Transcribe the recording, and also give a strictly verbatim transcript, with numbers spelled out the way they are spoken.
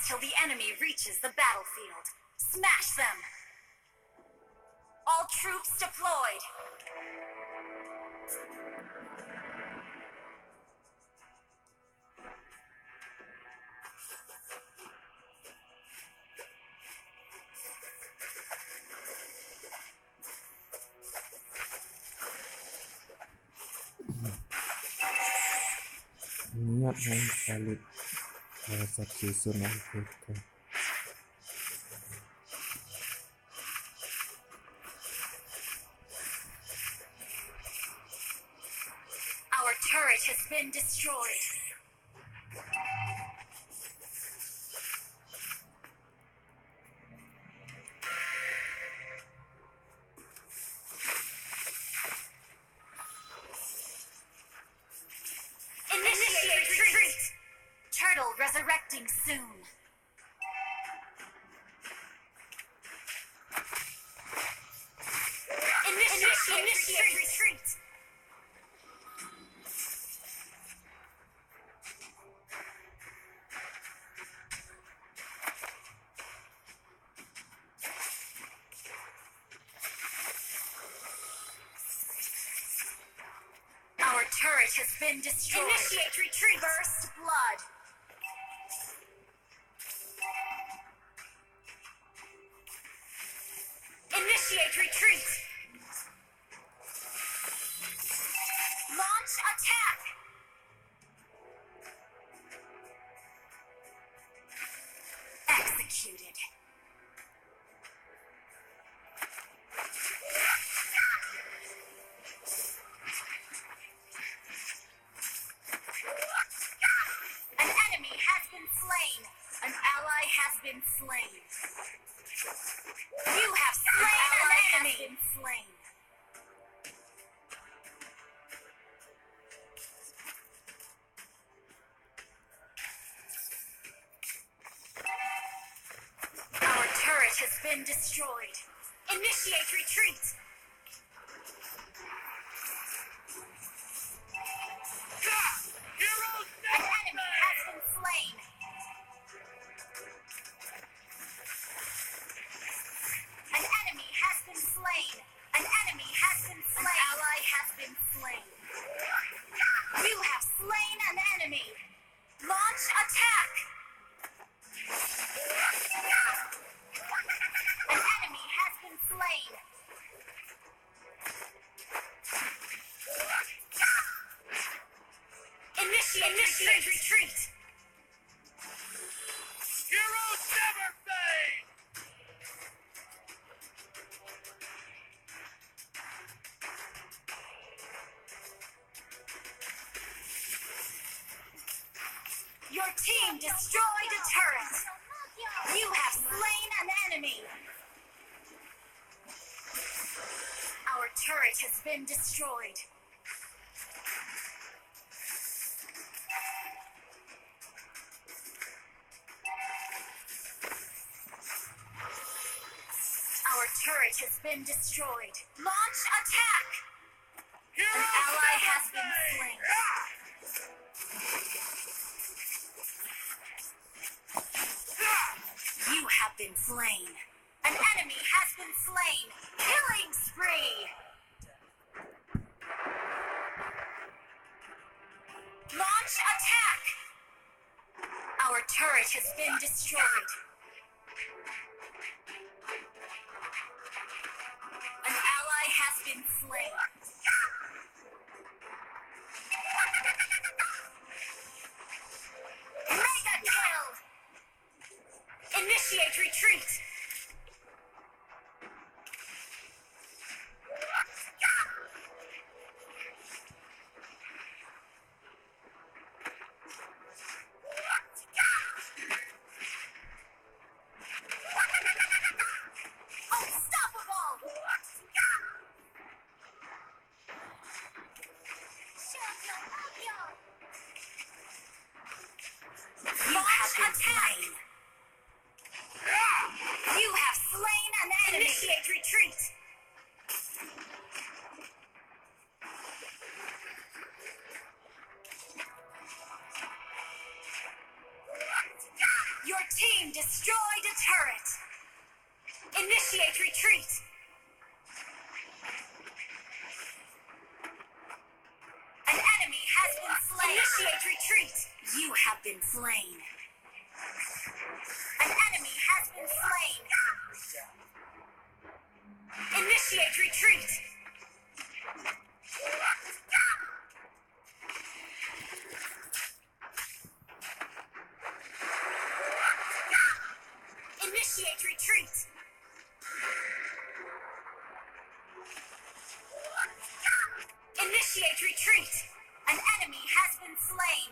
till the enemy reaches the battlefield. Smash them! All troops deployed! Niat ngon salib salah satu zona Afrika. Our turret has been destroyed. Initiate retreat. Turtle resurrecting soon. Initiate, initiate retreat. Our turret has been destroyed. Initiate retreat. First blood. Initiate retreat. Launch attack. Executed. An enemy has been slain. An ally has been slain. You have slain an enemy. An ally has been slain. Our turret has been destroyed. Initiate retreat. An enemy has been slain. An enemy has been slain. An enemy has been slain. An ally has been slain. You have slain an enemy. Launch attack! An enemy has been slain. Initiate, initiate retreat. Heroes never fade! Your team destroyed a turret. You have slain an enemy. Our turret has been destroyed. Our turret has been destroyed. Launch attack! An ally has been slain. You have been slain. An enemy has been slain. Killing spree. Launch attack. Our turret has been destroyed. An ally has been slain. Mega kill! Initiate retreat! Unstoppable! You have been slain. Destroyed a turret. Initiate retreat. An enemy has been slain. Initiate retreat. You have been slain. An enemy has been slain. Initiate retreat. Initiate retreat. Initiate retreat. An enemy has been slain.